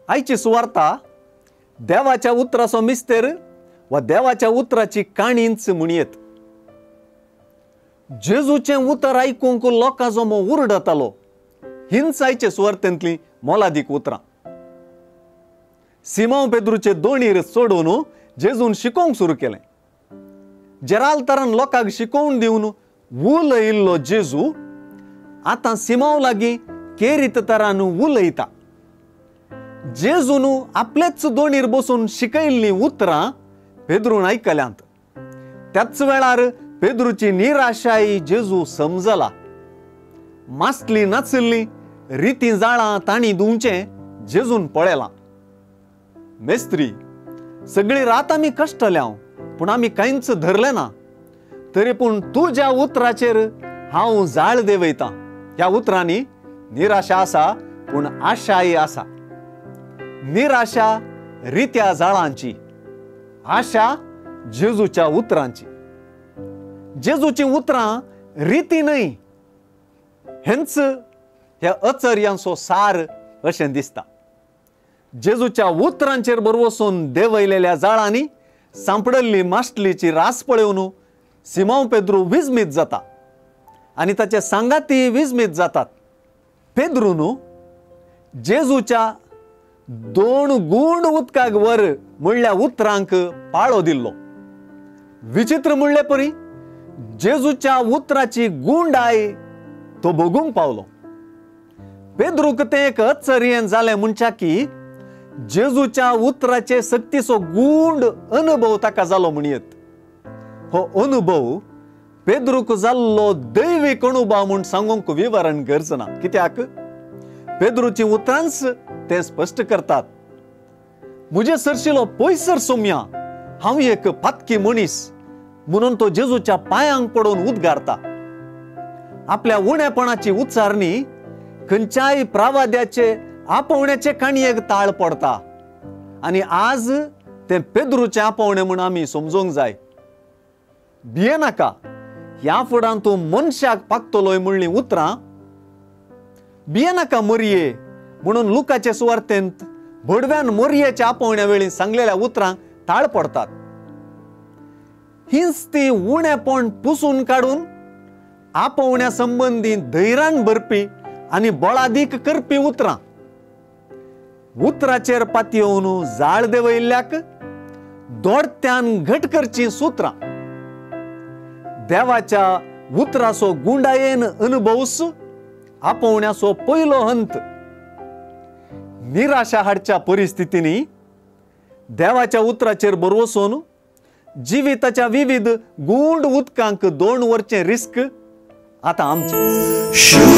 आयची सुवार्ता देवाच्या उतराचो मिस्तेर वा देवाच्या उतराची काणीच म्हणयेत। जेजूचें उतर आयकूंक लोकां जमो उरडतालो हींच आयचे सुवार्तेंतलीं मोलादीक उतरां। सिमांव पेद्रूचे दोणीर चडोवन जेजून शिकोवंक सुरू केलें। जेरालतरान लोकांक शिकोवन दिवन उलयिल्लो जेजू आतां सिमांव लागीं केरीत तरान उलयता। जेजून आपलेच दोणीर बसून शिकयल्लीं उतरां पेद्रून आयकल्यांत। त्याच वेळार पेद्रूची निराशाय जेजू समजला। मासली नाचल्ली रिती जाळां तांणी धुवचें जेजून पळयलां। मेस्त्री, सगळी रात आमी कश्टल्या पूण आमी कांयच धरलें ना, तरी पूण तुज्या उतराचेर हांव जाळ देंवयतां। ह्या उतरांनी निराशा आसा पूण आशाय आसा। निराशा रित्या जाळांची, आशा जेजूच्या उतरांची। जेजूची उतरां रिती न्हय हेंच ह्या अचर्यांचो सार अशें दिसता। जेजूच्या उतरांचेर बरवसून देंवयलेल्या जाळांनी सांपडल्ली मासलीची रास पळोवन सिमांव पेद्रू विजमीत जाता आनी ताचे सांगाती विजमीत जातात। पेद्रून जेजूच्या दोन गूण उदकाक वर म्हणल्या उतरांक पाळो दिल्लो। विचित्र म्हणले परी जेजूच्या उतराची गुंडाय तो भोगूंक पावलो। पेद्रूक तें एक अचर्येन जालें म्हणच्या की जेजूच्या उतराचे सक्तीचो गूंड अनुभव ताका जालो म्हणयेत। हो अनुभव पेद्रूक जाल्लो दैवीक अनुभव म्हूण सांगूंक विवरण गरज ना, कित्याक पेद्रूची उतरांच ते स्पश्ट करतात। म्हजे सरशिलो पयसर सोम्या, हांव एक पातकी मनीस म्हणून तो जेजूच्या पांयांक पडून उद्गारता। आपल्या उणेपणाची उच्चारणी खंयच्याय प्रावाद्याचे आपोवण्याचे काणयेक ताळ पडता आनी आज तें पेद्रूचें आपोवणें म्हूण आमी समजूंक जाय। भियेनाका, ह्या फुडान तूं मनशाक पागतलोय म्हणलीं उतरां, भियेनाका मरये म्हणून लुकाचे सुवार्तेंत भडव्यान मोरयेच्या आपोवण्या वेळी सांगलेल्या उतरांक ताळ पडतात। हीच ती उणेपण पुसून काडून आपोवण्या संबंदी धैर्यान भरपी आनी बळादीक करपी उतरां। उतराचेर पातयेवन जाळ देंवयल्ल्याक दोडत्यान घट करचीं सुत्रां। देवाच्या उतराचो गुंडायेन अनुभवस आपोवण्याचो पयलो हंत। निराशा हाडच्या परिस्थितींनी देवाच्या उतराचेर भरवसून जिविताच्या विविध गूंड उदकांक दोन वरचें रिस्क आतां आमचें।